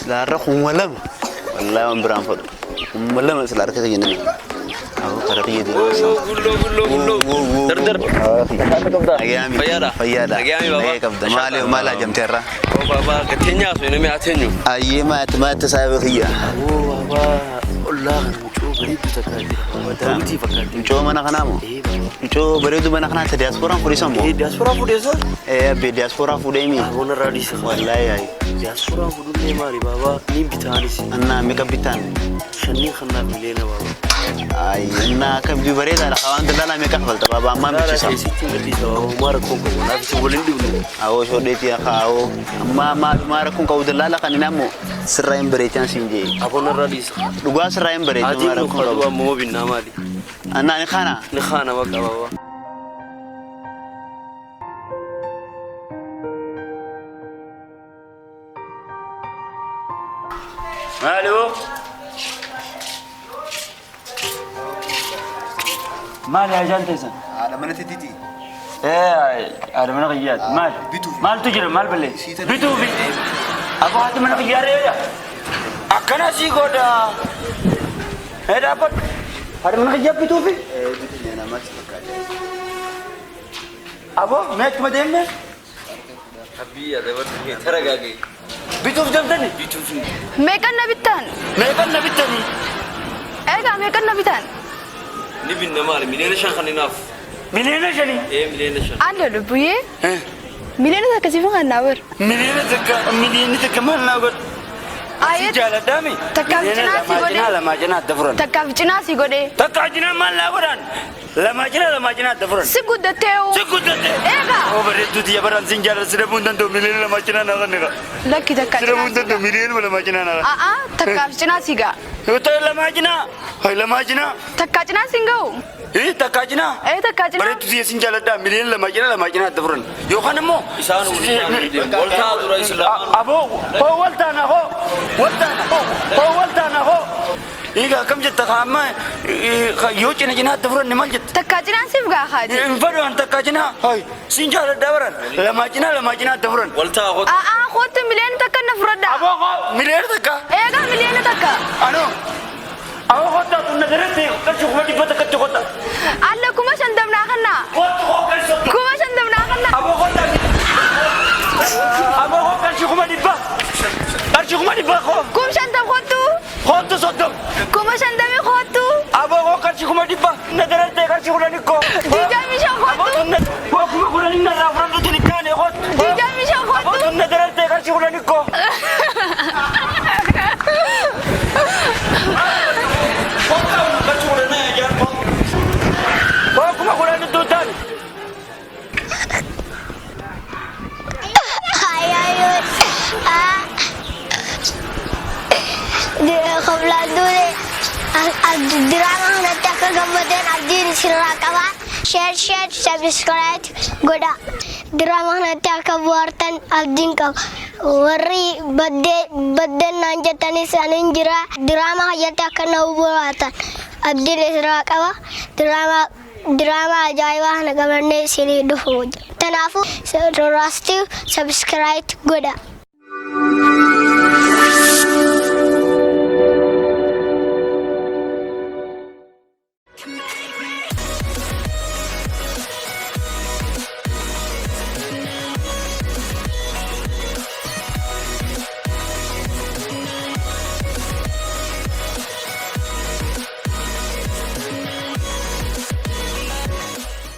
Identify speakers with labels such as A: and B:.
A: Silaarra 2000. Wallaahi waan biraan fadhu. 2000 sila harka kiyya nama. Awoo karaa kiyya deemaa isaa.
B: Gulloo gulloo gulloo. Dardar.
A: Nagayaami.
B: Fayyaadha.
A: Fayyaadha.
B: Nagayaami baabaa.
A: Nagaya qabda. Maali maal ajamte irraa?
B: Oo baabaa gateenyaa osoo namni ateenyu.
A: Ayyee maati maati saayiba kiyya.
B: Oo baabaa ollaa kana mucoo bareedduu takkaa jira. Baabaa daawwitii fakkaatti.
A: Mucoo mana kanaa moo?
B: Ee baabaa.
A: Mucoo bareedu mana kanaa ta diyaasporaan fuudhisan moo?
B: Ee diyaasporaa fuudheessa?
A: Ee abbee diyaasporaa fuudhee mi?
B: Aboon irraa dhiisa.
A: Wallaahi ayi.
B: Diyaasporaan fuudhullee maali baabaa niin bitaanis.
A: Annaa meeqa bitaan?
B: Shannii kannaaf miliyoona baabaa.
A: Ayi annaa akka biyyuu bareedaadha. Waan daldalaa meeqa kafalta baabaa ammaan
B: Daldalaa
A: bichisa.
B: keessatti hin gadhiisa baabaa homaa rakkoon qabu. Naaf isin waliin dhibnu.
A: Awoo shodheetii akka awoo. Ammaa ammaa dhumaa rakkoon qabu daldala kan hin ammoo sirraa hin bareechaan siin jee.
B: Aboon irraa dhiisa.
A: Dhugaa sirraa hin bareechu
B: Adiin
A: maa
B: nu
A: rakkoon
B: kadhu
A: qabu.
B: ammoo binnaa maali?
A: Annaa ni kana.
B: Ni kaana baqa baabaa.
C: Maali hoo? Maali hajaan teessan?
A: Haadha mana titiiti.
C: Ee, haadha mana kiyyaati. Maali?
A: Bituufi.
C: Maaltu jira? Maal balleessi? Bituufi. Aboo haati mana kiyyaa reeya. Akkana sii godha. Ee dhaabbadhu. Haadha mana kiyyaa bituufi.
A: Ee bituuf nyaanaa maal si fakkaata?
C: Aboo mee achuma deemne?
B: Abiyya dabarsu taragaagee.
C: Bituuf deemtani?
B: Bituuf.
D: Meeqan na bittan?
C: Meeqan na bittanii?
D: Egaa meeqan na bitan?
B: Ni binna maali? 5 miliyoona kan hinaaf.
C: 5 miliyoona?
B: Ee 5 miliyoona.
D: Alla lubbuyyee. 1 miliyoona siifan kan naa bar.
C: 1 miliyoona, 1 miliyoona maal naa godhu? Si
D: Ayyee
C: jaaladhaami?
D: Takkaaf cinaa si godhe.
C: Cinaa lamaa cinaa adda furan.
D: Takkaaf cinaa si godhe.
C: Takka cinaa maal naa godhan? Lamaa cinaa lamaa cinaa adda furan.
D: Si guddattee.
C: Si guddatte.
D: Eegaa.
C: Oo bareedduu tiyya baraan sin jaalladha si dhabuu hin danda'u 2 miliyoona cinaa naa kan
D: Lakki takka
C: Si dhabuu
D: cinaa
C: hin
D: si
C: danda'u
D: ga'a.
C: 2 miliyoona cinaa naa kan.
D: A'aa takkaaf cinaa si ga'a.
C: Yoo ta'e lamaa cinaa. Hay lamaa cinaa.
D: Takkaa cinaa si hin ga'u.
C: Ee takkaa cinaa.
D: Ee takkaa cinaa.
C: Bareedduu tiyya sin jaalladha 2 miliyoona lamaa cinaa adda furan. Yookaan immoo.
B: Isaan waliin wal ta'a dura isin lamaan.
C: Aboo hoo wal taana hoo wal taana hoo hoo wal taana hoo. Egaa akkam jetta ka amma yoo cina cinaa adda furanne maal jetta?
D: Takkaa cinaa siif ga'a haati.
C: Hin fedhu an takkaa cinaa. Hay sin jaalladha baran lamaa cinaa lamaa cinaa adda furan.
B: Wal ta'a kottu.
D: A'aa kootti 1 miliyoona na fudhadha.
C: Aboo hoo 1 miliyoona?
D: Eegaa 1 miliyoona.
C: Anoo. Aboo kottaa tun na darette qarshii 100,000tti kotta.
D: Alla 50,000 naa kannaa.
C: Kottu hoo qarshii 30.
D: 50,000 naa kannaa.
C: Aboo kottaa. Aboo hoo qarshii 100,000. Qarshii 100,000 hoo.
D: 50,000 kottu.
C: Kottu 30.
D: 50,000 kottu.
C: Aboo hoo qarshii 100,000. Na darette qarshii 10 koo.
D: 25
C: Aboo
D: kottu.
C: tun na hoo 10,000 narraa fudhadhu tun hin taane kottu.
D: 25
C: Aboo
D: kottu.
C: tun na darette qarshii 10 koo. Kottu qarshii 10 yaa Hoo 10,000 iddoo taane.
E: Ay, ay, ah. Qoblaan duule diraama kanatti akka gammadeen abdiin isinirraa qaba. Share, share, subscribe godha. Diraama kanatti akka bohaartan abdiin qaba. Warri baddeen naan jettanis anin jira. Diraama kanatti akka na bohaartan abdiin isinirraa qaba. Diraama ajaa'ibaa kana qabannee isinii dhufu. Kanaafuu, subscribe godha.